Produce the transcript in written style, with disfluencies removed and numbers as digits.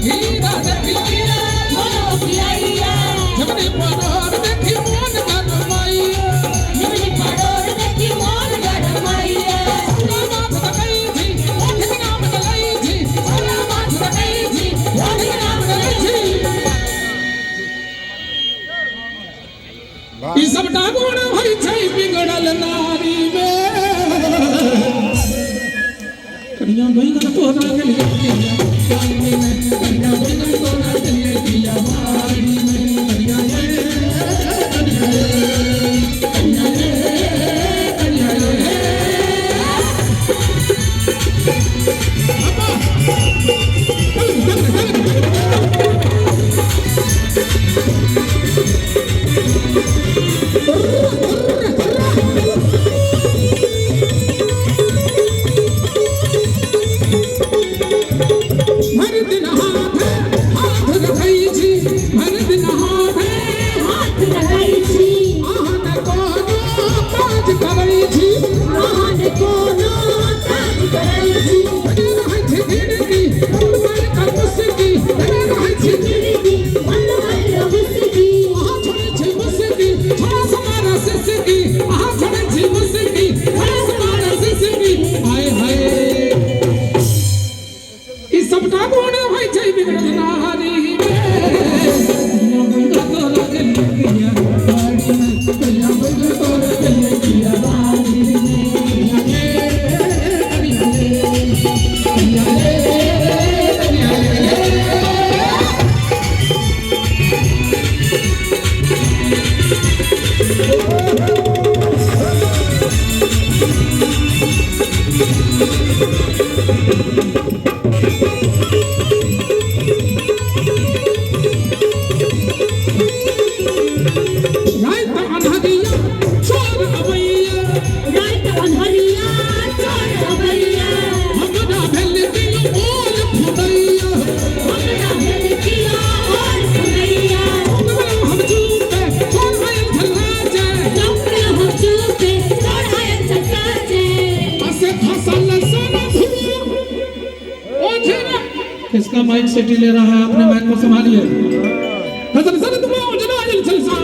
हीरा देखिया मन ओकियाइया झमनी परोर देखी मोन गरमाइया झिमनी परोर देखी मोन गरमाइया सोना माथ रखै छी ओठक नाम चलै छी सोना माथ रखै छी ओठक नाम चलै छी। ई सबटा गुण होइ छै बिगड़ल नारी मे। कनिया बैगन तोरा गेलियै पिया बाड़ी मे, कनिया बैगन तोरा गेलियै पिया बाड़ी मे, कनिया रे कनिया रे, कनिया रे कनिया रे। भरि दिन हाथ हाथ रखै छी, भरि दिन हाथ हाथ रखै छी, अहाँ ने कोनो काज करै छी, अहाँ ने कोनो काज करै छी। बने रहै छी जिनगी बंद मारि कऽ मुसकी, बने रहै छी जिंदगी बंद मारि कऽ मुसकी। अहाँ छोड़ै छी मुसकी, छोड़ा समारा सिसकी, अहाँ छोड़ै छी मुसकी, छोड़ा समारा सिसकी। हाय हाय, ई सबटा गुण होइ छै बिगड़ल नारी मे। कनिया बैगन तोरा गेलियै पिया बाड़ी मे, कनिया बैगन तोरा गेलियै पिया बाड़ी मे, कनिया रे कनिया रे, कनिया रे कनिया रे। राति अन्हरिया चोर अबैया, राति अन्हरिया चोर अबैया, हमरा भेल कियो ओल फुदैया, हमरा भेल कियो ओल फुदैया। हम चूपे चोर आयल झल्ला जाय, चौक हम चूपे चोर आयल झल्ला जाय। असे फसल सन धूप ओझरा। किसका माइक सिटी ले रहा है? अपने माइक को संभालिए। फसल सन धूप ओझरा आयल झल्ला